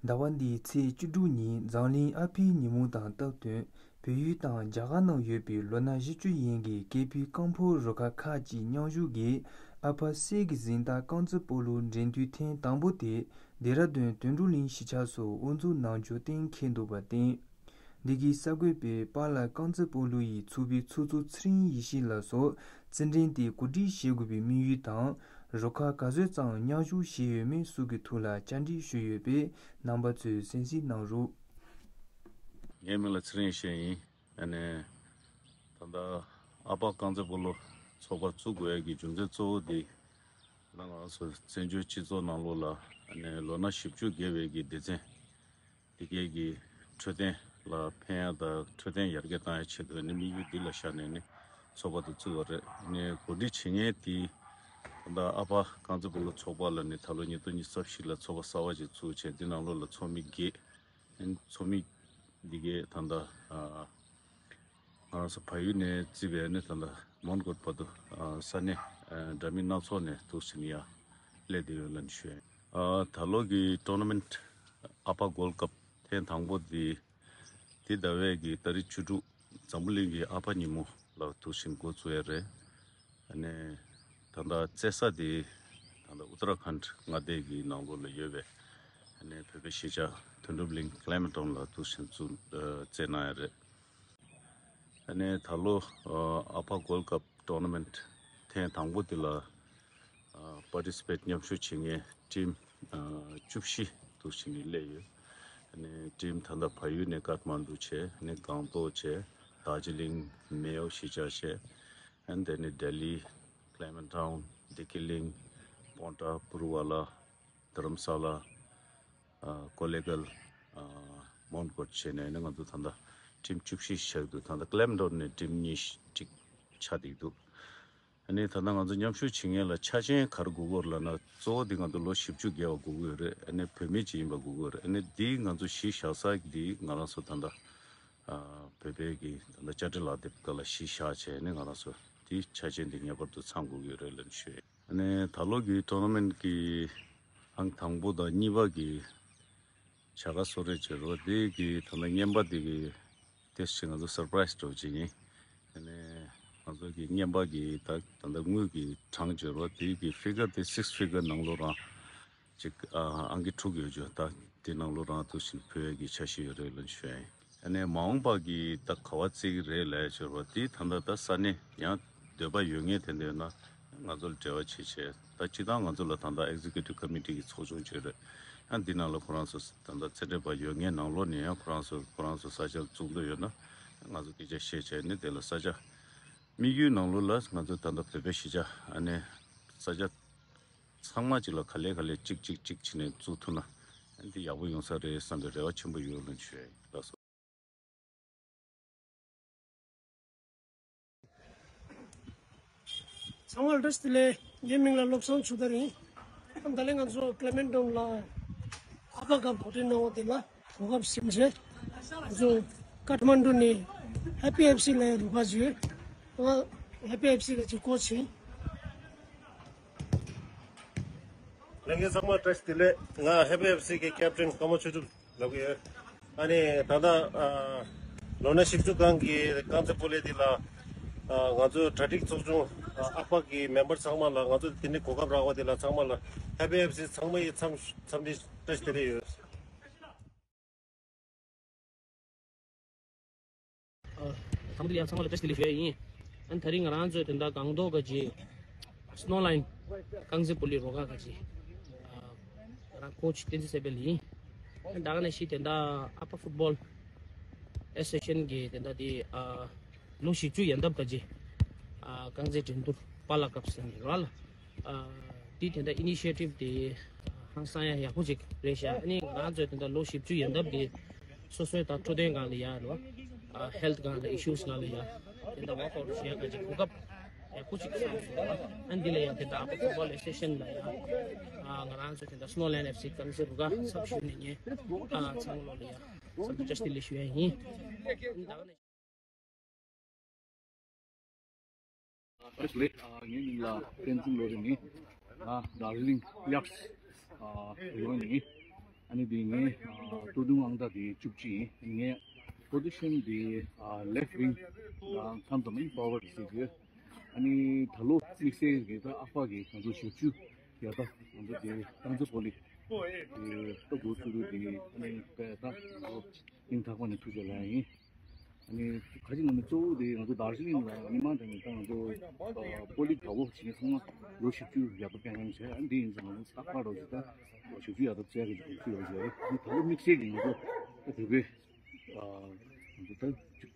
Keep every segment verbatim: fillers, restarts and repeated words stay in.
ཟླ་བ་འདིའི་ཚེས་བཅུ་དྲུག་ཉིན་འཛམ་གླིང་ཨ་ཕའི་ཉིན་མོ་དང་སྟབས་བསྟུན། བལ་ཡུལ་དང་རྒྱ་གར་ནང་ཡོད་པའི་ལོ་ན་བཞི་བཅུ་ཡན་གྱི་སྐྱེས་བུའི་རྐང་འཕུར་རུ་ཁག་ཁག་ཅིག་མཉམ་ཞུགས་ཀྱིས་ཨ་ཕ་སྲས་ཀྱི་གཟེངས་རྟགས་རྐང་རྩེད་སྤོ་ལོ་འགྲན་བསྡུར་ཐེངས་དང་པོ་དེ་ལྡེ་ར་ལྡུན་དོན་གྲུབ་གླིང་གཞིས་ཆགས་སུ་དབུ་འཛུགས་གནང་རྒྱུ་གཏན་འཁེལ་འདུག་པར་བརྟེན། འདི་གའི་གསར་འགོད་པས་པཱ་ལགས་རྐང་རྩེད་སྤོ་ལོ་ཡི་ཚོགས་པའི་ཚོགས་གཙོ་ཚེ་རིང་ཡེ་ཤེས་ལགས་སུ་རྩེད་འགྲན་དེ་གོ་སྒྲིག་བྱེད་དགོས་པའི་དམིགས་ཡུལ་དང་། རུ་ཁག་ག་ཚོད་ཙམ་མཉམ་ཞུགས་བྱས་ཡོད་མེད་སོགས་ཀྱི་ཐོག་ལ་བཅར་འདྲི་ཞུས་ཡོད་པས། རྣམ་པ་ཚོས་གསན་གཟིགས་གནང་རོགས། ངའི་མིང་ལ་ཚེ་རིང་ཡེ་ཤེས་ཡིན། ཨ་ནི། ད་ལྟ་ཨ་ཕ་རྐང་རྩེད་སྤོ་ལོ་ཚོགས་པ་བཙུགས་དགོས་ཡ་གི་རྒྱུ་མཚན་གཙོ་བོ་དེ། ད་ང་རང་ཚོ་བཙན་བྱོལ་སྤྱི་ཚོགས་ནང་ལོགས་ལ་ཨ་ནི་ལོ་ན་བཞི་བཅུ་བརྒལ་བའི་གི་སྡེ་ཚན་དེ་གའི་གི་འཕྲོད་བསྟེན་ལ་ཕན་ཡ་དང་འཕྲོད་བསྟེན་ཡར་རྒྱས་གཏང་ཡ་ཆེད་དུ་ནི་དམིགས་ཡུལ་འདི་ལ་བཞག་ནས་ནི་ཚོགས་པ་དེ་བཙུགས་པ་རེད། ནི་གོ་སྒྲིག་བྱེད་མཁན་དེ་ད་ལྟ་ཨ་ཕ་རྐང་རྩེད་སྤོ་ལོ་ཚོགས་པ་ལ་ནི་ད་ལོ་ཉིས་སྟོང་ཉི་ཤུ་རྩ་བཞི་ལ་ཚོགས་པ་གསར་པ་ཅིག་བཙུགས་བྱས། འདི་ནང་ལོགས་ལ་ཚོགས་མི་བརྒྱད། ཨ་ནི་ཚོགས་མི་འདི་གའི་ད་ལྟ་ཨ། ང་རང་ཚོ་བལ་ཡུལ་ནས་བརྩིས་པའི་ནི་ད་ལྟ་མོན་གྷོ་བར་དུ་ཨ་ས་གནས་ཨ་འདྲ་མིན་སྣ་ཚོགས་ནས་འདུག་ཟིན་ཡ་སླེབས་བསྡད་ཡོད་ལབ་ནས་ཞུ་ཡ་ཡིན། ཨ་ད་ལོ་གི་ཊོར་ན་མེན་ཊི་ཨ་ཕ་གོལ་ཌི་ཀབ་ཐེངས་དང་པོ་འདི་འདི་ཟླ་བའི་གི་ཏ་རིག་བཅུ་དྲུག་འཛམ་བུ་གླིང་གི་ཨ་ཕ་ཉིན་མོ་ལ་འདུག་ཟིན་འགོ་བཙུགས་ཡ་རེད། ཨ་ནི་ད་ལྟ་རྩེད་ས་དེ་ད་ལྟ་ཨུ་ཏ་ར་ཁཱན་ཌི་མངའ་སྡེ་གི་ནང་ལོགས་ལ་ཡོད་པའི་ཨ་ནི་བོད་པའི་གཞིས་ཆགས་དོན་གྲུབ་གླིང་ཀླེ་མེན་ཊོན་ལ་འདུག་ཟིན་བཙུགས་ཨ་རྩེད་གནང་ཡ་རེད། ཨ་ནི་ད་ལོ་ཨ་ཨ་ཕ་གོལ་ཌི་ཀབ་ཊོར་ན་མེན་ཊི་ཐེངས་དང་པོ་འདི་ལ་ཨ་པར་ཊི་སི་པེཊ་མཉམ་ཞུགས་བྱེད་མཁན་ཊིམ་ཨ་བཅུ་བཞི་འདུག་ཟིན་ནས་སླེབས་ཡོད། ཨ་ནི་ཊིམ་ད་ལྟ་བལ་ཡུལ་ནས་ཀཏ་མན་ཌུ་བྱས། ཨ་ནི་སྒང་ཏོག་བྱས། དར་ཇི་ལིང་། མེའོ་གཞིས་ཆགས་བྱས། ཨ་ནི་དེ་ནས་ལྡི་ལི། ཀླེ་མེན་ཊོན། བདེ་སྐྱིད་གླིང་། སྤོན་ཊ། པུ་རུ་ཝ་ལ། དྷ་རམ་ས་ལ། ཨ་ཀོ་ལེ་གལ། ཨ་མོན་གྷོ་བྱས་ནས་ནི་ང་ཚོ་ད་ལྟ་ཊིམ་བཅུ་བཞི་ཆགས་འདུག་ད་ལྟ་ཀླེ་མེན་ཊོན་ནས་ཊིམ་གཉིས་ཅིག་ཆགས་བསྡད་འདུག་ཨ་ནི་ད་ལྟ་ང་ཚོ་མཉམ་ཞུགས་བྱེད་མཁན་ལ་ཆ་རྐྱེན་ག་རེ་དགོས་ཀྱི་ཡོད་རེད་ལབ་ན། གཙོ་བོ་འདི་ང་ཚོ་ལོ་བཞི་བཅུ་བརྒལ་བ་དགོས་ཀྱི་ཡོད་རེད། ཨ་ནི་བུད་མེད་ཅིག་ཡིན་པ་དགོས་ཀྱི་ཡོད་རེད། ཨ་ནི་འདི་ང་ཚོ་གཞི་བཞག་ས་འདི་ང་རང་ཚོ་ད་ལྟ་ཨ་བོད་པའི་གི་ད་ལྟ་དཔྱ་ཁྲལ་ལག་དེབ་སྒང་ལ་གཞི་བཞག་བྱས་ནས་ང་རང་ཚོ་འདི་ཆ་རྐྱེན་འདི་ངེས་པར་དུ་ཚང་དགོས་ཀྱི་ཡོད་རེད་ལབ་ཞུ་ཡ་ཡིན། ཨ་ནི་ད་ལོ་གི་ཊོར་ན་མེན་ཊི་གི་ཨང་དང་པོ་དང་གཉིས་པ་གི་བྱ་དགའ་གསོལ་རས་བྱེད་རོགས། དེ་གི་ད་ལྟ་རྔན་པ་དེ་གི་དེ་ཞིག་ང་ཚོ་སར་པ་རའི་སི་འདྲ་བོ་ཅིག་ཡིན། ཨ་ནི་ང་ཚོ་གི་རྔན་པ་གི་ད་ད་ལྟ་དངུལ་གི་གྲངས་བརྗོད་རོགས། དེ་གི་ཕི་གར་དེ་སིགས་ཕི་གར་ནང་ལོགས་རང་ཅིག་ཨ་ཨང་ཀི་དྲུག་ཡོད་རྒྱུ། ད་དེ་ནང་ལོགས་རང་འདུག་ཟིན་ཕུལ་ཡ་གི་འཆར་གཞི་ཡོད་རེད་ལབ་ཞུ་ཡ་ཡིན། ཨ་ནི་མ་འོངས་པ་གི་ད་ག་བ་བརྩི་གི་རེད་ལབ་ཡ་བྱེད་རོགས། དེ་ད་ལྟ་ད་ས་གནས་ཡང་འདོད་པ་ཡོད་མཁན་དེ་འདྲ་ཡོད་ན་ང་ཚོ་ལ་འབྲེལ་བ་བྱེད་བྱས། ད་སྤྱིར་བཏང་ང་ཚོ་ལ་ད་ལྟ་ཨེག་ཛི་ཀེ་ཊིབ་ཀོ་མི་ཊི་གི་ཚོགས་ཆུང་ཅིག་རེད། ཡང་འདི་ནང་ལ་ཁོ་རང་ཚོ་ད་ལྟ་རྩེད་འགྲན་པ་ཡོད་མཁན་ནང་ལོགས་ནས་ཡང་ཁོ་རང་ཚོ་ཁོ་རང་ཚོ་ས་ཆ་བཙུགས་འདོད་ཡོད་ན་ང་ཚོ་སྐད་ཆ་བཤད་བྱས་ནས། དེ་ལ་ས་ཆ་དམིགས་ཡུལ་ནང་ལོགས་ལ་ང་ཚོ་ད་ལྟ་བོད་པའི་གཞིས་ཆགས་ཨ་ནི་ས་ཆ་ཚང་མ་ཅིག་ལ་ག་ལེ་ག་ལེ་གཅིག་གཅིག་གཅིག་བྱས་ནས་བཙུགས་ཐུབ་ན་འདི་ཡག་པོ་ཡོང་ས་རེད་བསམ་པའི་རེ་བ་ཆེན་པོ་ཡོད་ལབ་ཞུ་ཡ་ཡིན། ལགས་སོ། ཚང་མ་ལ་བཀྲ་ཤིས་བདེ་ལེགས། ངའི་མིང་ལ་བློ་བཟང་ཆོས་དར་ཡིན། ཨ་ད་ལན་ང་ཚོ་ཀླེ་མེན་ཊོན་ལ་ཨ་ཕ་ཀབ་གོ་སྒྲིག་གནང་བ་དེ་ལ་གོ་སྐབས་ཟིན་བྱས། ང་ཚོ་ཀཏ་མན་ཌུ་ནས་ཧེ་པི་ཨེཕ་སི་ལ་རུ་ཁག་ཅིག་ཡོད། ང་ཧེ་པི་ཨེཕ་སི་ལ་ཅིག་ཀོ་ཆི་ཡིན། ལྷན་རྒྱས་ཚང་མ་བཀྲ་ཤིས་བདེ་ལེགས། ང་ཧེ་པི་ཨེཕ་སི་གི་ཀེབ་ཊན་ཀརྨ་ཆོས་གྲུབ་ལབ་ཀྱི་ཡོད། ཨ་ནི་ད་ལྟ་ཨ་ལོ་ན་བཞི་བཅུ་སྒང་གི་རྐང་རྩེད་སྤོ་ལོ་འདི་ལ་ཨ་ང་ཚོ་གྲ་སྒྲིག་ཚོགས་ཆུང་ཨ་ཨ་ཕ་གི་མེམ་བར་ཚང་མ་ལ། ང་ཚོ་འདི་ནས་གོ་སྐབས་རག་པ་འདི་ལ་ཚང་མ་ལ་ཧེ་པི་ཨེཕ་སི་ཚང་མ་ཡི་འཚམས་འཚམས་འདྲི་བཀྲ་ཤིས་བདེ་ལེགས་ཡོད། ཨ་དང་པོ་དེ་ཡང་ཚང་མ་ལ་བཀྲ་ཤིས་བདེ་ལེགས་ཞུ་ཡ་ཡིན། ཨ་ནི་དེ་རིང་ང་རང་ཚོས་དེ་འདྲ་སྒང་ཏོག་གི་སི་ནོ་ལའིན་རྐང་རྩེད་སྤོ་ལོའི་རུ་ཁག་གི་ཨ་ང་རང་ཀོ་ཆི་བསྟན་འཛིན་བསམ་འཕེལ་ཡིན། ཨ་ནི་ད་ག་ནང་བཞིན་དེ་འདྲ་ཨ་ཕ་ཕུཊ་བོལ་ཨེ་སོ་སི་ཡེ་ཤན་གི་དེ་འདྲ་དེ་ཨ་ལོ་བཞི་བཅུ་ཡན་འདབ་གི་ཨ་རྐང་རྩེད་འགྲན་བསྡུར་པཱ་ལགས་ཀབ་ཟེར་ནས་རེད་ལ། ཨ་དེ་དེ་འདྲ་ཨི་ནི་ཤི་ཡེ་ཊིབ་དེ་ཧང་སང་ཡ་ཡག་པོ་ཅིག་རེད་ཤག་ཨ་ནི་ང་རང་ཚོས་དེ་འདྲ་ལོ་བཞི་བཅུ་ཡན་འདབ་ཀྱི་སོ་སོའི་ད་འཕྲོད་བསྟེན་སྒང་ལ་ཡ་རེད་བ། ཨ་ཧེལ་ཐི་སྒང་ལ་ཨི་ཤུ་སི་སྒང་ལ་ཡ་དེ་འདྲ་ཝོག་ཨའུཊ་བྱེད་ཡ་ག་ཅིག་གོ་སྐབས་ཡག་པོ་ཅིག་བསམ་སོང་། ཨ་འདི་ལ་ཡ་དེ་འདྲ་ཨ་ཕ་ཕུཊ་བོལ་ཨེ་སོ་སི་ཡེ་ཤན་ལ་ཡ་ཨ་ང་རང་ཚོ་དེ་འདྲ་སི་ནོ་ལའིན་ཨེཕ་སི་རྐང་རྩེད་རུ་ཁག་ཚབ་ཞུས་ནས་ངས་ཨ་ཚང་མ་ལོ་ལ་ཡ་ཚང་མ་བཀྲ་ཤིས་བདེ་ལེགས་ཞུ་ཡ་ཡིན། ཨ་ནི་ད་ག་ནང་བཀྲ་ཤིས་བདེ་ལེགས། ཨ་ངའི་མིང་ལ་བསྟན་འཛིན་བློ་རིང་ཡིན། ང་དར་ཇི་ལིང་གཡག་ཨ་ཡོང་ཡིན། ཨ་ནི་དེ་ངའི་ཨ་སྟོད་ཐུང་ཨང་རྟགས་དེ་བཅུ་གཅིག་ཡིན། ངའི་པོ་ཟི་ཤན་དེ་ཨ་ལེཕ་ཝིང་ལ་མཚམས་མཚམས་ཨིན་ཕོར་ཝར་ཟེར་གི། ཨ་ནི་ད་ལོ་དམིགས་བསལ་གྱི་ད་ཨ་ཕ་གི་ང་ཚོ་ཞབས་ཞུ་ཡ་ད་ང་ཚོ་དེ་ཏང་རྩེ་པོ་ལི་དེ་ལྟ་དགོས་ཚུལ་དེ་ཨ་ནི་དཔེ་ད་ང་ཚོ་སྙིང་ཐག་པ་ནས་ཐུགས་རྗེ་ལབ་ཡ་ཡིན། ཨ་ནི་ཁ་ཅིག་ང་ཚོ་གཙོ་བོ་དེ་ང་ཚོ་དར་ཇི་ལིང་ལ་ཉི་མ་དང་ཉི་ད་ང་ཚོ་ཨ་པོ་ལི་དགའ་བོ་བྱེད་མཁན་ཚང་མ་ལོ་བཞི་བཅུ་ཡར་འཕེལ་མཁན་བྱས། ཨ་འདི་ཡིན་ཙང་ང་ཚོ་རྟག་པར་རོགས་ཀྱི་ད་ལོ་བཞི་བཅུ་ཡར་འཕེལ་བཙལ་གི་འདུག་ཞུ་ཡོད་ཀྱི་རེད། ཨ་ནི་ད་ལོ་དམིགས་བསལ་གྱི་ང་ཚོ་ད་བོད་པའི་ཨ་ང་ཚོ་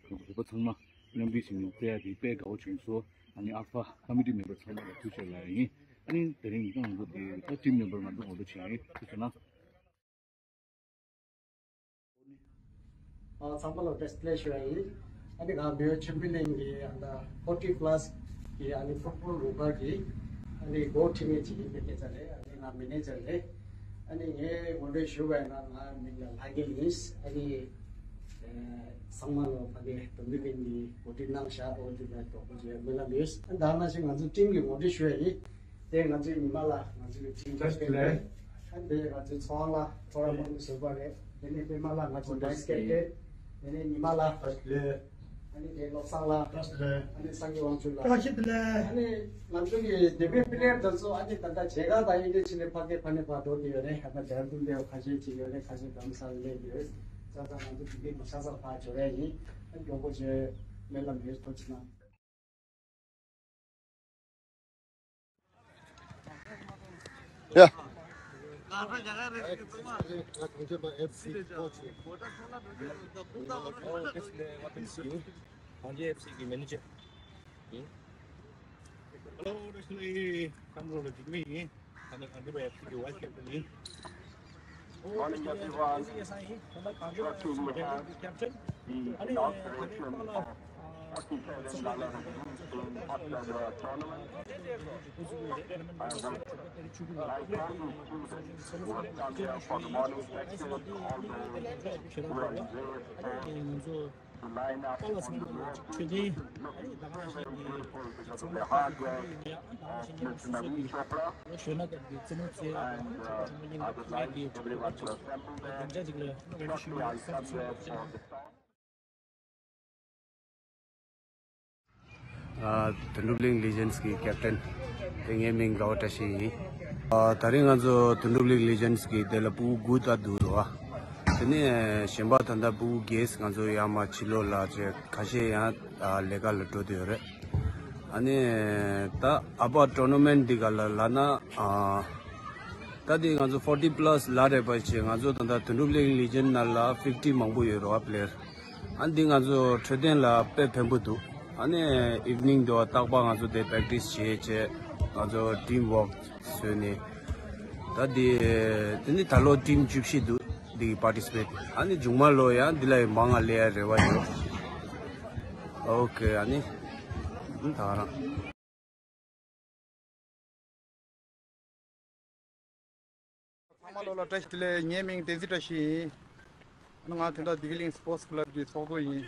ད་བོད་པ་ཚང་མ་མཉམ་འབྲེལ་བྱས་ནས་བཙལ་ཡ་དེ་དཔེ་དགའ་བོ་བྱུང་སོང་། ཨ་ནི་ཨལ་ཕ་ཀོ་མི་ཊི་མེམ་བར་ཚང་མ་ལ་ཐུགས་རྗེ་ཆེ་ལབ་ཡ་ཡིན། ཨ་ནི་དེ་རིང་ང་ཚོ་དེ་ད་ཊིམ་མེམ་བར་ང་ཚོ་ངོ་སྤྲོད་བྱས་ཡིན། ཐུགས་རྗེ་གནང་། ཨ་ཚང་མ་ལ་བཀྲ་ཤིས་བདེ་ལེགས་ཞུ་ཡ་ཡིན། ཨ་ནི་ང་བོད་ཆེན་པོ་གླིང་གི་ཨ་ད་ཕོར་ཊི་པ་ལ་སི་གི་ཨ་ནི་ཕུཊ་བོལ་རུ་ཁག་གི་ཨ་ནི་འགོ་ཁྲིད་མཁན་ཅིག་ཡིན་པའི་སྐད་ཆ་རེད། ཨ་ནི་ང་མེ་ནེ་ཇར་རེད། ཨ་ནི་ངས་ངོ་སྤྲོད་ཞུ་བ་ཡིན་ན་ང་མིང་ལ་ལྷ་རྒྱལ་ཡིན། ཨ་ནི་ཨ་ཚང་མ་ལ་ཕ་གི་དོན་འགྲུབ་གླིང་གི་གོ་སྒྲིག་གནང་བཞག་འོ་དེ་ལ་གྲོགས་པོ་བྱས་སྨོན་ལམ་ཡོད། ཨ་ད་ནང་བཞིན་ང་ཚོ་ཊིམ་གི་ངོ་སྤྲོད་ཞུ་ཡ་ཡིན། དེ་ང་ཚོའི་ཉི་མ་ལགས་ང་ཚོའི་ཊིམ་ཀེབ་ཊེན་རེད། ཨ་དེ་ང་ཚོའི་ཚོགས་དབང་ལགས་ཁྲོམ་ར་དམག་མི་ཟུར་པ་རེད། དེ་ནས་པད་མ་ལགས་ང་ཚོའི་བྷའི་སི་ཀེབ་ཊེན། དེ་ནས་ཉི་མ་ལགས། ཨ་ནི་དེ་བློ་བཟང་ལགས། ཨ་ནི་སངས་རྒྱས་དབང་ཕྱུག་ལགས། ཨ་ནི་ང་ཚོ་གི་བདེ་སྨོན་པི་ལེར་དེ་ཚོ་ཨ་ནི་ད་ལྟ་མཇལ་ཁ་དང་ཡིན་གཅིག་མིན་གཅིག་ཕ་གི་ཕ་ནས་ཕར་འགྲོ་གི་ཡོད་རེད། ཨ་ད་ལྡེ་ར་ལྡུན་དེ་ཁ་ཤས་ཅིག་ཡོད་རེད། ཁ་ཤས་རྡ་རམ་ས་ལ་སླེབས་ཡོད། ས་ཚང་ང་ཚོ་དེ་གའི་མི་ཆ་ཚང་ཕར་འབྱོར་ཡ་ཡིན། ཨ་མགྱོགས་པོ་བྱས་སྨོན་ལམ་ཡོད། ཐུགས་རྗེ་གནང་། Yeah. Hello, this is Kamro Jimmy. Morning, everyone. First, we have the inauguration of forty-seven Lala Rajneesh Singh Bhatt Tournament. I welcome my colleagues, students who have come here for the morning practice, all those who are in various sports. The lineup on the road, which is looking very, very beautiful because of the hard work of Mister Naveen Chopra. And uh, I would like everyone to assemble there. Shortly, I'll come there for the start. ཨ་དོན་གྲུབ་གླིང་ལི་ཇེན་སི་གི་ཀེབ་ཊེན་དེ་ངའི་མིང་དགའ་བ་བཀྲ་ཤིས་ཡིན། ཨ་ད་རིང་ང་ཚོ་དོན་གྲུབ་གླིང་ལི་ཇེན་སི་གི་དེ་ལ་ཕྲུ་གུ་དགུ་ད་འདུག་རོ། དེ་ནས་གཞན་པ་ད་ལྟ་ཕྲུ་གུ་བརྒྱད་ང་ཚོ་ཡར་མར་ཕྱི་ལོགས་ལ་བྱས་ཁ་ཤས་ཡང་ཨ་ལས་ཀ་ལ་འགྲོ་བསྡད་ཡོད་རེད། ཨ་ནི་ད་ཨ་ཕ་ཊོར་ན་མེན་ཊི་འདི་ག་ལ་ལབ་ན་ཨ་ད་དེ་ང་ཚོ་ཕོར་ཊི་པ་ལ་སི་ལ་རེད་པ་བྱས། ང་ཚོ་ད་ལྟ་དོན་གྲུབ་གླིང་ལི་ཇེན་སི་ནང་ལ་ཕིཕ་ཊི་མང་པོ་ཡོད་རེད་པ་པི་ལེ་ཡར། ཨ་འདི་ང་ཚོ་འཕྲོད་བསྟེན་ལ་དཔེ་ཕན་པོ་འདུག་ཨ་ནི་ཨིབ་ནིང་དུ་རྟག་པར་ང་ཚོ་དེ་པེག་ཊིས་བྱེད་བྱས་ང་ཚོ་ཊིམ་ཝོག་བཟོས་ནས། ད་འདི་དེ་ནི་ད་ལོ་ཊིམ་བཅུ་བཞི་འདུག་འདི་གི་པར་ཊི་སི་པེཊ། ཨ་ནི་མཇུག་མ་ལོ་ཡང་འདི་ལ་ཡང་མང་ང་སླེབས་ཡ་རེ་བ་ཡོད། ཨོ་ཁེ། ཨ་ནི་ད་རང་། ཚང་མ་ལོ་ལ་བཀྲ་ཤིས་བདེ་ལེགས། ངའི་མིང་བསྟན་འཛིན་བཀྲ་ཤིས་ཡིན། ང་དེ་འདྲ་བདེ་སྐྱིད་གླིང་སི་པོར་ཊི་ཀི་ལབ་ཀྱི་ཚོགས་གཙོ་ཡིན།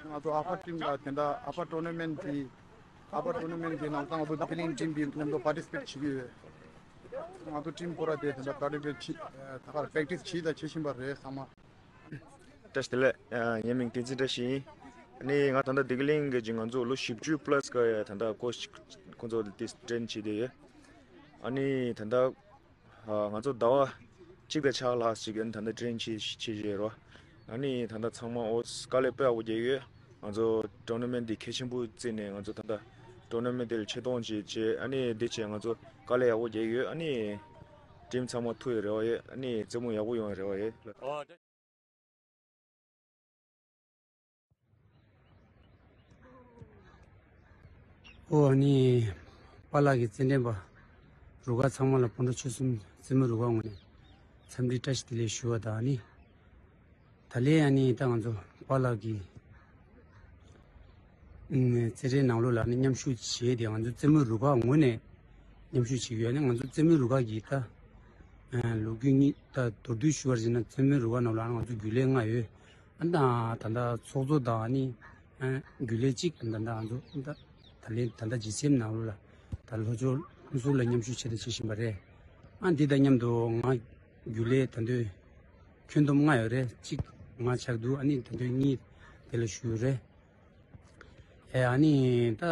ང་ཚོ་ཨ་ཕ་ཊིམ་ལ་དེ་འདྲ་ཨ་ཕ་ཊོར་ན་མེན་ཊི་དེ་ཨ་ཕ་ཊོར་ན་མེན་ཊི་དེ་ནང་ཚང་ང་ཚོ་བདེ་སྐྱིད་གླིང་ཊིམ་གྱིས་མཉམ་དུ་པར་ཊི་སི་པེཊ་བྱེད་ཀྱི་ཡོད། ང་ཚོ་ཊིམ་ཁོ་ར་དེ་དེ་འདྲ་པར་ཊི་སི་པེཊ་བྱེད་ད་ག་པེག་ཊིས་བྱེད་དང་བྱེད་བཞིན་པ་རེད་ཚང་མ། བཀྲ་ཤིས་བདེ་ལེགས། ངའི་མིང་བསྟན་འཛིན་བཀྲ་ཤིས་ཡིན། ཨ་ནི་ང་ད་ལྟ་བདེ་སྐྱིད་གླིང་གི་ང་ཚོ་ལོ་བཞི་བཅུ་པ་ལ་སི་གི་ད་ལྟ་ཀོ་ཆི་ཁོང་ཚོ་དེ་ཊེན་བྱེད་བསྡད་ཡོད། ཨ་ནི་ད་ལྟ་ང་ཚོ་ཟླ་བ་གཅིག་དང་ཕྱེད་ཀ་ལྷག་ཅིག་ད་ལྟ་ཊེན་བྱེད་བྱེད་བྱེད་ཡོད་རེད། ཨ་ནི་ད་ལྟ་ཚང་མ་འོ་དཀའ་ལས་དཔེ་ཡག་པོ་རྒྱག་ཡོད། ང་ཚོ་ཊོར་ན་མེན་ཊི་འདི་གལ་ཆེན་པོ་བརྩིས་ནས་ང་ཚོ་ད་ལྟ་ཊོར་ན་མེན་ཊི་འདི་ལ་ཆེད་གཏོང་བྱེད་བྱེད། ཨ་ནི་འདི་བྱས་ང་ཚོ་དཀའ་ལས་ཡག་པོ་རྒྱག་ཡོད། ཨ་ནི་ཊིམ་ཚང་མ་ཐུག་ཡོད་རེ་བ་ཡོད། ཨ་ནི་རྩེད་མོ་ཡག་པོ་ཡོང་རེ་བ་ཡོད། ཨོ་ཨ་ནི་པཱ་ལགས་ཀྱི་རྩེད་འགྲན་པ་རུ་ཁག་ཚང་མ་ལ་སྤོན་ཊ་ཆོལ་གསུམ་རྩེད་མོ་རུ་ཁག་ངོས་ནས་འཚམས་འདྲི་བཀྲ་ཤིས་བདེ་ལེགས་ཞུ་བ་དང་། ཨ་ནི་ད་ལན་ཨ་ནི་ད་ང་ཚོ་པཱ་ལགས་ཀྱི་ཨ་རྩེད་འགྲན་ནང་ལོགས་ལ་ཨ་ནི་མཉམ་ཞུགས་བྱས་ཏེ་ང་ཚོ་རྩེད་མོ་རུ་ཁག་ངོས་ནས་མཉམ་ཞུགས་བྱེད་ཀྱི་ཡོད། ཨ་ནི་ང་ཚོ་རྩེད་མོ་རུ་ཁག་གི་ད་ལོ་རྒྱུས་གཉིས་ད་མདོར་བསྡུས་ཞུ་བར་བྱས་ན་རྩེད་མོ་རུ་ཁག་ནང་ལ་ང་ཚོ་རྒྱུན་ལས་ལྔ་ཡོད། ཨ་ནི་ད་ད་ལྟ་ཚོགས་གཙོ་དང་ཨ་ནི་རྒྱུན་ལས་གཅིག་ད་ལྟ་ང་ཚོ་ད་ད་ལན་ད་ལྟ་ཇི་སི་ཨེམ་ནང་ལོགས་ལ་ད་ལྷོ་ཕྱོགས་ཀུང་སུ་ལ་མཉམ་ཞུགས་བྱས་ཏེ་བྱེད་བཞིན་པ་རེད། ཨ་འདི་དང་མཉམ་དུ་ང་རྒྱུན་ལས་ད་དུང་ ཁྱོན་བསྡོམས་ལྔ་ཡོད་རེད། གཅིག་ང་ཆགས་འདུག་ཨ་ནི་ད་དུང་གཉིས་དེ་ལ་ཞུགས་ཡོད་རེད། ཨེ་ཨ་ནི་ད་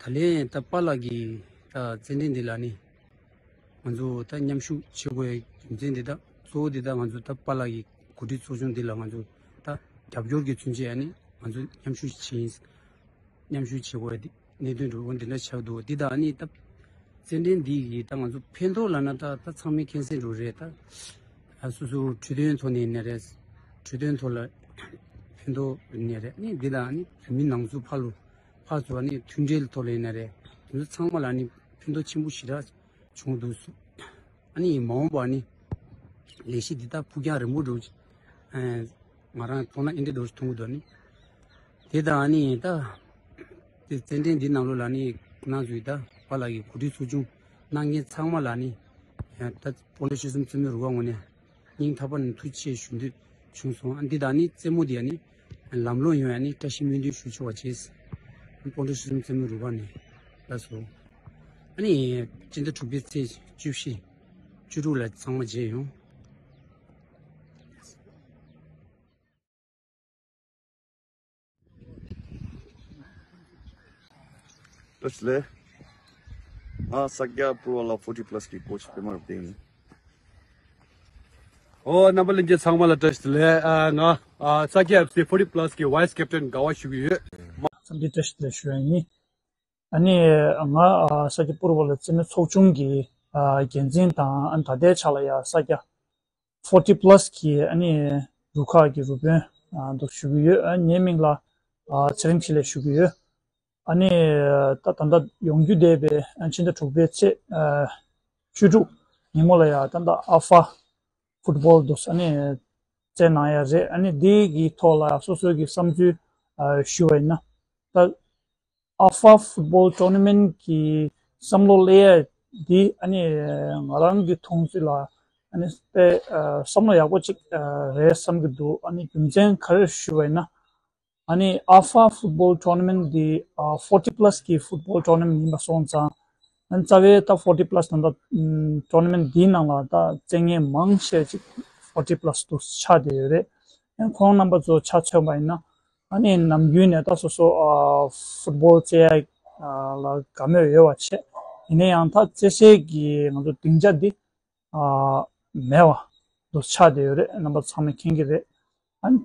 ད་ལན་ད་པཱ་ལགས་ཀྱི་ད་རྩེད་འགྲན་འདི་ལ་ནི་ང་ཚོ་ད་མཉམ་ཞུགས་བྱེད་དགོས་རྒྱུ་མཚན་འདི་ད་གཙོ་བོ་འདི་ད་ང་ཚོ་ད་པཱ་ལགས་ཀྱི་གོ་སྒྲིག་ཚོགས་ཆུང་འདི་ལ་ང་ཚོ་ད་རྒྱབ་སྐྱོར་གྱི་མཚོན་བྱེད་ཨ་ནི་ང་ཚོ་མཉམ་ཞུགས་བྱེད་ཡིན། མཉམ་ཞུགས་བྱེད་དགོས་ཡ་འདི་གནད་དོན་འགྲོ་འོ་འདི་འདྲ་ཆགས་འདུག་འདི་དག་ནི་ད་རྩེད་འགྲན་འདི་ཡི་ད་ང་ཚོ་ཕན་ཐོགས་ལབ་ན་ད་ད་ཚང་མས་མཁྱེན་གསལ་འགྲོ་རེད་ད། ཨ་སོ་སོ་འཕྲོད་བསྟེན་ཐོག་ནས་ཡིན་ན་རེད། འཕྲོད་བསྟེན་ཐོག་ལ་ཕན་ཐོགས་ཡིན་ན་རེད་ནི་འདི་དག་ནི་བོད་མི་ནང་ཚོ་ཕར་ལོ་ཕར་ཚུར་ནི་མཐུན་སྒྲིལ་ཐོག་ལ་ཡིན་ན་རེད། དེ་ཚོ་ཚང་མ་ལ་ནི་ཕན་ཐོགས་ཆེན་པོ་ཞེ་དྲག་བྱུང་འདུག་སོ། ཨ་ནི་མ་འོངས་པ་ནི་ལས་གཞི་འདི་དག་ཕུགས་རྒྱང་རིང་པོ་འགྲོ། ཨ་ང་རང་མཐོང་ན་ཨེ་འདྲ་འགྲོ་མཐོང་གི་འདུག་ནི། དེ་དང་ཨ་ནི་ད་དེ་རྩེད་འགྲན་འདི་ནང་ལོགས་ལ་ནི་ཁོང་ཚོའི་ད་པཱ་ལགས་ཀྱི་གོ་སྒྲིག་ཚོགས་ཆུང་གནང་མཁན་ཚང་མ་ལ་ནི་ད་སྤོན་ཊ་ཤི་སམ་རྩེད་མོའི་རུ་ཁག་ངོས་ནས་སྙིང་ཐག་པ་ནས་ཐུགས་རྗེ་ཆེ་ཞུ་འདོད་བྱུང་སོང་། ཨ་འདི་དང་ནི་རྩེད་མོ་འདི་ཡང་ནི་ལམ་ལྷོང་ཡོང་ཡ་ནི་བཀྲ་ཤིས་སྨོན་འདུན་ཞུ་ཆོག་པ་བྱས། སྤོན་ཊ་ཤི་སམ་རྩེད་མོའི་རུ་ཁག་ནས་ལགས་སོ། ཨ་ནི་སྤྱི་ཟླ་དྲུག་པའི་ཚེས་བཅུ་བཞི་བཅུ་དྲུག་ལ་ཚང་མ་མཇལ་ཡོང་། བཀྲ་ཤིས་བདེ་ལེགས། ང་ས་སྐྱ་པུར་བ་ལ་ཕོར་ཊི་པ་ལ་སི་གི་ཀོ་ཆི་པད་མ་རབ་བརྟན་ཡིན། ཨོ་རྣམ་པ་ལྷན་རྒྱས་ཚང་མ་ལ་བཀྲ་ཤིས་བདེ་ལེགས། ཨ་ང་ཨ་ས་སྐྱ་ཨེཕ་སི་ཕོར་ཊི་པ་ལ་སི་གི་ཝའི་སི་ཀེབ་ཊན་དགའ་བ་ཞུ་གི་ཡོད། འཚམས་འདྲི་བཀྲ་ཤིས་བདེ་ལེགས་ཞུ་ཡ་ཡིན། ཨ་ནི་ང་ཨ་ས་སྐྱ་པུར་བ་ལ་རྩེད་མོའི་ཚོགས་ཆུང་གི་ཨ་འགན་འཛིན་དང་ཨ་ནི་ད་ལྟའི་ཆ་ལ་ཡ་ས་སྐྱ་ཕོར་ཊི་པ་ལ་སི་གི་ཨ་ནི་རུ་ཁག་གི་རུ་དཔོན་ཨ་འདུག་ཞུ་གི་ཡོད། ཨ་ངའི་མིང་ལ་ཨ་ཚེ་རིང་འཕྲིན་ལས་ཞུ་གི་ཡོད། ཨ་ནི་ད་ད་ལྟ་ཡོང་རྒྱུ་བསྡད་པའི་ཨ་ཕྱི་ཟླ་དྲུག་པའི་ཚེས་ཨ་བཅུ་དྲུག་ཉིན་མོ་ལ་ཡ་ད་ལྟ་ཨལ་ཕ་ཕུཊ་བོལ་འདུག་ཨ་ནི་རྩེད་གནང་ཡ་རེད། ཨ་ནི་འདི་གི་ཐོག་ལ་ཡ་སོ་སོའི་གི་བསམ་ཚུལ་ཨ་ཞུ་བ་ཡིན་ན་ད། ཨལ་ཕ་ཕུཊ་བོལ་ཊོར་ན་མེན་ཊི་གི་བསམ་བློ་སླེབས་ཡ་འདི་ཨ་ནི་ང་རང་གི་མཐོང་ཚུལ་ལ་ཨ་ནི་དཔེ་ཨ་བསམ་བློ་ཡག་པོ་ཅིག་ཨ་རེད་བསམ་གྱི་འདུག་ཨ་ནི་རྒྱུ་མཚན་ག་རེ་ཞུ་བ་ཡིན་ན་ཨ་ནི་ཨལ་ཕ་ཕུཊ་བོལ་ཊོར་ན་མེན་ཊི་འདི་ཨ་ཕོར་ཊི་པ་ལ་སི་གི་ཕུཊ་བོལ་ཊོར་ན་མེན་ཊི་ཡིན་པ་སོང་ཙང་ཨ་ནི་རྩ་བའི་ད་ཕོར་ཊི་པ་ལ་སི་ད་ལྟ་ཊོར་ན་མེན་ཊི་འདིའི་ནང་ལ་ད་རྩེད་མཁན་མང་ཆེ་ཅིག་ཕོར་ཊི་པ་ལ་སི་དུ་ཆགས་བསྡད་ཡོད་རེད། ཨ་ནི་ཁོང་རྣམ་པ་ཚོ་ཆ་མཚོན་པ་ཡིན་ན། ཨ་ནི་ནམ་རྒྱུན་ནས་ད་སོ་སོ་ཨ་ཕུཊ་བོལ་རྩེ་ཡ་ཨ་ལ་དགའ་མོས་ཡོད་པ་བྱས། ཡིན་ན་ཡང་ད་རྩེ་སའི་གི་ང་ཚོ་སྡིངས་ཆ་འདི་ཨ་མེད་པ་དུ་ཆགས་བསྡད་ཡོད་རེད། རྣམ་པ་ཚང་མས་མཁྱེན་གྱི་རེད། ཨ་ནི་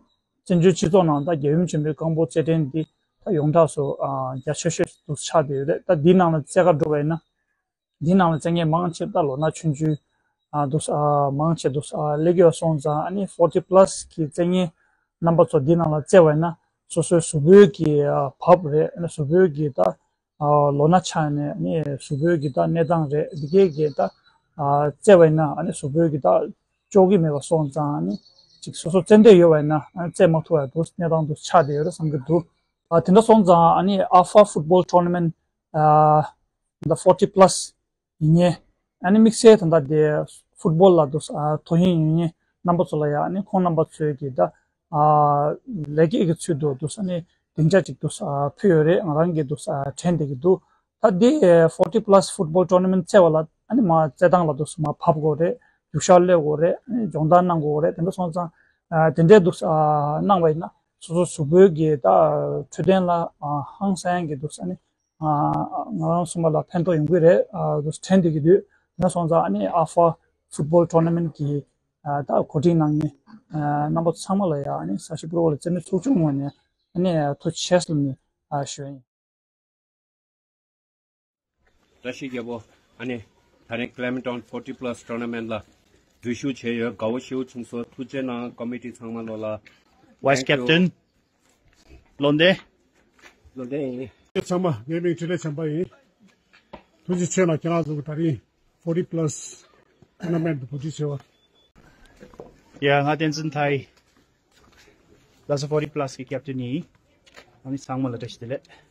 བཙན་བྱོལ་སྤྱི་ཚོགས་ནང་ད་རྒྱལ་ཡུམ་ཆེན་པོའི་རྐང་སྤོལ་རྩེད་འགྲན་འདི་ད་ཡོངས་གྲགས་སུ་ཨ་རྒྱ་ཆེ་ཤོས་དུ་ཆགས་བསྡད་ཡོད་རེད། ད་འདིའི་ནང་ལ་རྩེ་ག་འགྲོ་བ་ཡིན་ན། འདི་ནང་ལ་རྩེད་མཁན་མང་ཆེ་ད་ལོ་ན་ཆུང་ཆུང་ཨ་འདུག་ཨ་མང་ཆེ་འདུག་ཨ་སླེབས་ཀྱི་ཡོད་སོང་ཙང་ཨ་ནི་ཕོར་ཊི་པ་ལ་སི་གི་རྩེད་མཁན་རྣམ་པ་ཚོ་འདི་ནང་ལ་རྩེ་བ་ཡིན་ན་སོ་སོའི་གཟུགས་པོའི་གི་ཨ་བབ་རེད། ཨ་ནི་གཟུགས་པོའི་གི་ད་ཨ་ལོ་ན་ཆགས་ནས་ཨ་ནི་གཟུགས་པོའི་གི་ད་གནས་སྟངས་རེད། འདི་གའི་གི་ད་ཨ་རྩེ་བ་ཡིན་ན་ཨ་ནི་གཟུགས་པོའི་གི་ད་ལྕོགས་ཀྱི་མེད་པ་སོང་ཙང་ཨ་ནི་ཅིག་སོ་སོ་རྩེད་འདོད་ཡོད་པ་ཡིན་ན་ཨ་ནི་རྩེད་མ་ཐུབ་པ་འདུག་གནས་སྟངས་འདུག་ཆགས་བསྡད་ཡོད་རེད་བསམ་གྱི་འདུག་ཨ་དེ་འདྲ་སོང་ཙང་ཨ་ནི་ཨལ་ཕ་ཕུཊ་བོལ་ཊོར་ན་མེན་ཊི་ཨ་ད་ཕོར་ཊི་པ་ལ་སི་ཡིན་ངེས། ཨ་ནི་དམིགས་བསལ་ད་ལྟ་དེ་ཕུཊ་བོལ་ལ་འདུག་ཨ་དོ་ཡིན་ཡིན་ངེས་རྣམ་པ་ཚོ་ལ་ཡ་ཨ་ནི་ཁོང་རྣམ་པ་ཚོས་ཀྱི་ད་ཨ་ལེགས་སྐྱེས་ཀྱི་ཚུལ་དུ་འདུག་ཨ་ནི་སྡིངས་ཆ་ཅིག་འདུག་ཨ་ཕུལ་ཡོད་རེད། ང་རང་གིས་འདུག་ཨ་དྲན་བསྡད་ཀྱི་འདུག་ད་དེ་ཕོར་ཊི་པ་ལ་སི་ཕུཊ་བོལ་ཊོར་ན་མེན་ཊི་རྩེ་བ་ལ་ཨ་ནི་མ་རྩེད་ཐང་ལ་འདུག་མ་བབས་དགོས་རེད། རྒྱུག་ཤར་སླེབས་དགོས་རེད། ཨ་ནི་སྦྱོང་བརྡར་གནང་དགོས་རེད། དེ་འདྲ་སོང་ཙང་ཨ་དེ་འདྲའི་འདུག་ཨ་གནང་བ་ཡིན་ན་སོ་སོ་གཟུགས་པོའི་གི་ད་འཕྲོད་བསྟེན་ལ་ཨ་ཧང་སང་གི་འདུག་ཨ་ནི། ང་རང་གསུམ་པ་ལ་ཕན་ཐོགས་ཡོང་གི་རེད། དྲན་བསྡད་ཀྱི་འདུག་ན་སོང་ཙང་ཨ་ནི་ཨལ་ཕ་ཕུཊ་བོལ་ཊོར་ན་མེན་ཊི་གི་ད་གོ་སྒྲིག་གནང་མཁན་རྣམ་པ་ཚང་མ་ལ་ཡ་ཨ་ནི་ས་གཞི་པུར་བ་ལ་རྩེད་མོའི་ཚོགས་ཆུང་ངོས་ནས་ཨ་ནི་ཐུགས་རྗེ་ཆེ་ལབ་ནས་ཞུ་ཡ་ཡིན། བཀྲ་ཤིས་རྒྱལ་པོ། ཨ་ནི་ད་རིང་ཀི་ལེ་མེན་ཊོན་ཕོར་ཊི་པ་ལ་སི་ཊོར་ན་མེན་ཊི་ལ་འཛུལ་ཞུགས་བྱས་ཡོད། དགའ་བོ་ཞེ་པོ་བྱུང་སོང་། ཐུགས་རྗེ་གནང་ཀོ་མི་ཊི་ཚང་མ་ལོ་ལ། ཝའི་སི་ཀེབ་ཊན། བློ་བདེ། བློ་བདེ་ཡིན། ཚང་མ་ངའི་མིང་འཕྲིན་ལས་བྱམས་པ་ཡིན། ཐུགས་རྗེ་ཆེ་གནང་ཁྱེད་རང་ཚོ་གི་ད་རིང་ཕོར་ཊི་པ་ལ་སི་ཊོར་ན་མེན་ཊི་འདི་གོ་སྒྲིག་བྱས་པ། ཡ་ང་བསྟན་འཛིན་མཐའ་ཡས། ལྷ་ས་ཕོར་ཊི་པ་ལ་སི་གི་ཀེབ་ཊན་ཡིན། ཨ་ནི་ཚང་མ་ལ་བཀྲ་ཤིས་བདེ་ལེགས།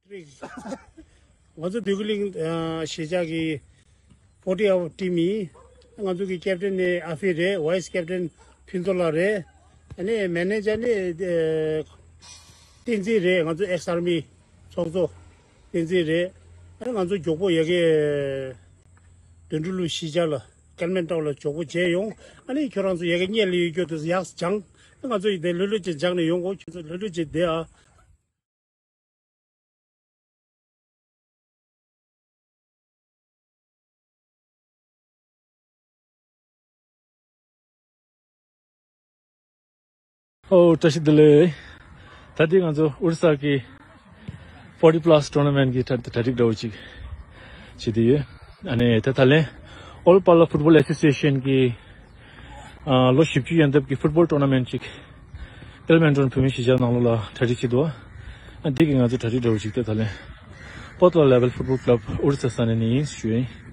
ང་ཚོ་བདུད་ཀླུ་གླིང་གཞིས་ཆགས་ཀྱི་ཕོར་ཊི་ཨའོ་ཊིམ་ཡིན། ང་ཚོ་གི་ཀེབ་ཊན་ནི་ཨ་ཕི་རེད། ཝའི་སི་ཀེབ་ཊན་ཕུན་ཚོགས་ལགས་རེད། ཨ་ནི་མེ་ནེ་ཇར་ནི་བསྟན་འཛིན་རེད། ང་ཚོ་ཨེག་སི་ཨར་མི་ཚོགས་གཙོ་བསྟན་འཛིན་རེད། ཨ་ནི་ང་ཚོ་མགྱོགས་པོ་ཡ་གི་དོན་གྲུབ་ལུ་གཞིས་ཆགས་ལ་ཀལ་མན་ཊའོ་ལ་མགྱོགས་པོ་མཇལ་ཡོང་། ཨ་ནི་ཁྱོད་རང་ཚོ་ཡ་གི་གཉེར་ལས་ཡོད་རྒྱུ་དེ་ཡག་སྦྱང་། ཨ་ང་ཚོ་ཡི་དེ་ལྷོད་ལྷོད་ཅིག་སྦྱང་ནས་ཡོང་གོ། ཁྱོད་ཚོ་ལྷོད་ལྷོད་ཅིག་བསྡད་ཨ། ཨོ་བཀྲ་ཤིས་བདེ་ལེགས། ད་ལྟའི་ང་ཚོ་ཨོ་རི་ས་གི་ཕོར་ཊི་པ་ལ་སི་ཊོར་ན་མེན་ཊི་གི་གྲ་གྲ་སྒྲིག་འདྲ་བོ་ཅིག་བྱེད་དེ་ཡོད། ཨ་ནི་ད་ད་ལན་ཨོལ་པཱ་ལ་ཕུཊ་བོལ་ཨེ་སོ་སི་ཨེ་ཤན་གི་ཨ་ལོ་བཞི་བཅུ་ཡན་འདབ་ཀྱི་ཕུཊ་བོལ་ཊོར་ན་མེན་ཊི་ཅིག་ཀལ་མན་ཊོན་བོད་མི་གཞིས་ཆགས་ནང་ལོགས་ལ་གྲ་སྒྲིག་བྱེད་འདུག་ཨ་འདི་གི་ང་ཚོ་གྲ་སྒྲིག་འདྲ་བོ་ཞིག་ཏེ་ད་ལན་པོ་ཏ་ལ་ལེ་ཝལ་ཕུཊ་བོལ་ཀླབ་ཨོ་རི་ས་ས་གནས་ནས་ཡིན་ཞུ་ཡིན།